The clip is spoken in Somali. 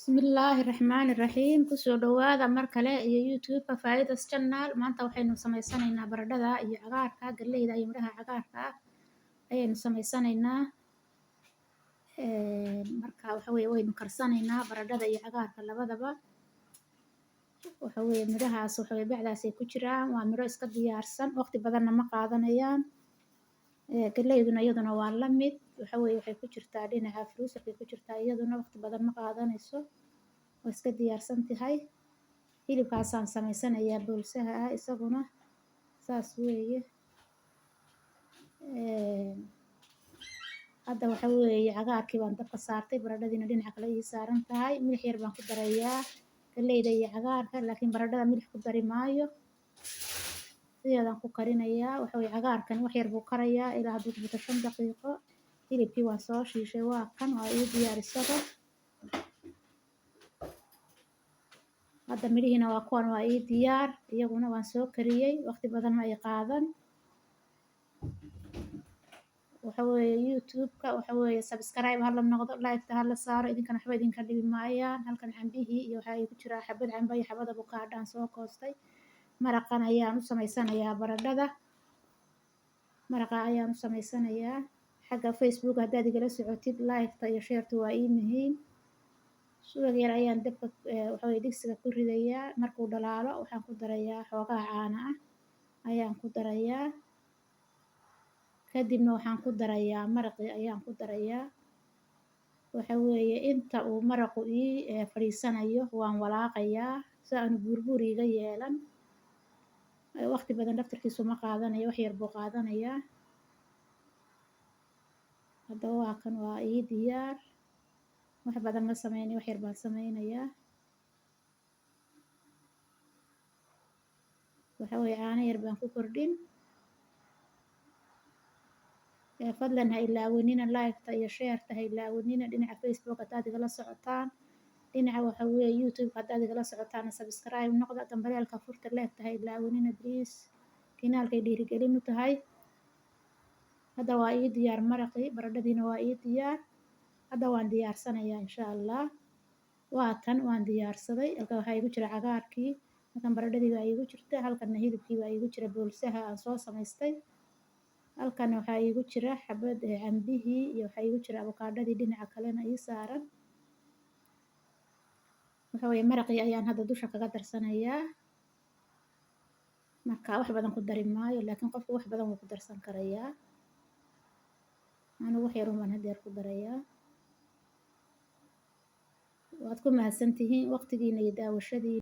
Bismillaahi Raxmaani Raxiim. Kusoo dhawaada mar kale iyo YouTube-ka Faa'iidas Channel. Maanta waxaynu samaysanaynaa baradhada iyo cagaarka, galleyda iyo midhaha cagaarka ah ayaynu samaysanaynaa. Marka waxa weeye waynu karsanaynaa baradhada iyo cagaarka labadaba. Waxa weeye midhahaas waxa weeye bacdaas ay ku jiraan, waa midho iska diyaarsan, waqti badanna ma qaadanayaan. Galleyduna iyaduna waa la mid, waxa weeye waxay ku jirtaa dhinaca freezerkay ku jirtaa, iyaduna waqti badan ma qaadanayso, waa iska diyaarsan tahay. Hilibkaasaan samaysanayaa boolsaha ah, isaguna saas weeye. Hadda waxa weeye cagaarkii baan dabka saartay, baradhadiina dhinaca kale ii saaran tahay. Milix yar baan ku darayaa galleyda iyo cagaarka, laakiin baradhada milix ku dari maayo, sideedaan ku karinayaa. Waxa weeye cagaarkan wax yar buu karayaa, ilaa hadduu buto 5 daqiiqo. Hilibkii waan soo shiishay, waa kan, waa ii diyaar isaga. Hadda midhihiina waa kuwan, waa ii diyaar iyaguna, waan soo kariyey, waqti badan ma ay qaadan. Waxa weeye YouTube-ka waxa weeye subscribe hala noqdo, like-ta hala saaro, idinkana waxba idinka dhibi maayaan. Halkan cambihii iyo waxaa igu jiraa xabad camba iyo xabad abukaadhaan soo goostay. Maraqan ayaan u samaysanayaa baradhada, maraqa ayaan u samaysanayaa. Xagga Facebook haddaad igala socotid, like-ta iyo share-ta waa ii muhiim. Subag yar ayaan dabka, waxa weye digsiga ku ridayaa. Markuu dhalaalo waxaan ku darayaa xoogaa caano ah ayaan ku darayaa, kadibna waxaan ku darayaa maraqii ayaan ku darayaa. Waxa weeye inta uu maraqu ii fadhiisanayo waan walaaqayaa si aanu buurbuur iiga yeelan. Waqti badan laftarkiisu ma qaadanayo, wax yar buu qaadanayaa. Haddaba waa kan, waa ii diyaar. Wax badan ma sameynayo, wax yar baan sameynayaa. Waxa weeye caano yar baan ku kordhin. Fadlan ha ilaawinina like-ta iyo share-ta, ha ilaawinina. Dhinaca Facebook haddaad igala socotaan, dhinaca waxa weeye YouTube haddaad igala socotaan, subscribe noqda, gambaleelka furta, like-ta ha ilaawinina please, kanaalkay dhiirigelin u tahay. Hadda waa ii diyaar maraqii, baradhadiina waa ii diyaar. Hadda waan diyaarsanayaa insha Allah. Waa tan, waan diyaarsaday. Halkan waxaa iigu jira cagaarkii, halkan baradhadii baa iigu jirta, halkanna hilibkii baa iigu jira boolsaha aan soo samaystay. Halkan waxaa iigu jira xabad cambihii iyo waxaa iigu jira abukaadhadii dhinaca kalena ii saaran. Waxa weeye maraqii ayaan hadda dusha kaga darsanayaa. Marka wax badan ku dari maayo, laakiin qofku wax badan wuu ku darsan karayaa. Anigu wax yar un baan hadeer ku darayaa. Waad ku mahadsantihiin waqtigiina iyo daawashadiina.